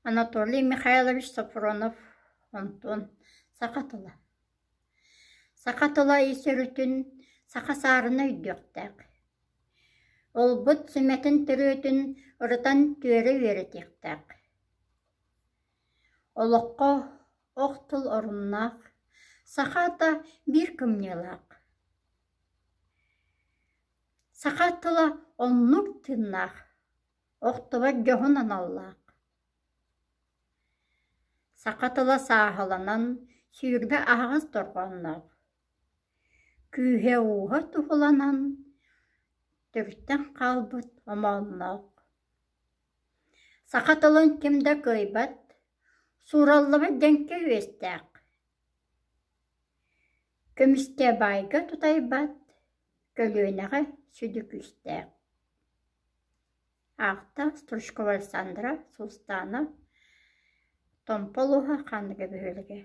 Анатолий Михайлович Софронов Онтуон саха тыла Саха тыла ис өрүтүн саха саарына өйдүөхтээх. Ылбыт сүмэтин төрүөтүн ырытан түөрэ үөрэтиэхтээх. Олоххо ох тыл оруннаах, саха ата биир кымньыылаах. Саха тыла оннук тыыннаах, охтубат дьоһун аналлаах. Саха тыла сааһыланан, 20 аһаҕас дорҕоонноох, күүһэ-ууһа туһуланан, төрүттэн хаалбыт омоонноох. Саха тылын ким да кыайбат, суураллыбат дьэҥкэ үөстээх, көмүскэ баайга тутайбат, көлүөнэҕэ сүдү күүстээх. Аахта Стручкова Александра, Сулустаана, Томпо улууһа, Хаандыга бөһүөлэгэ.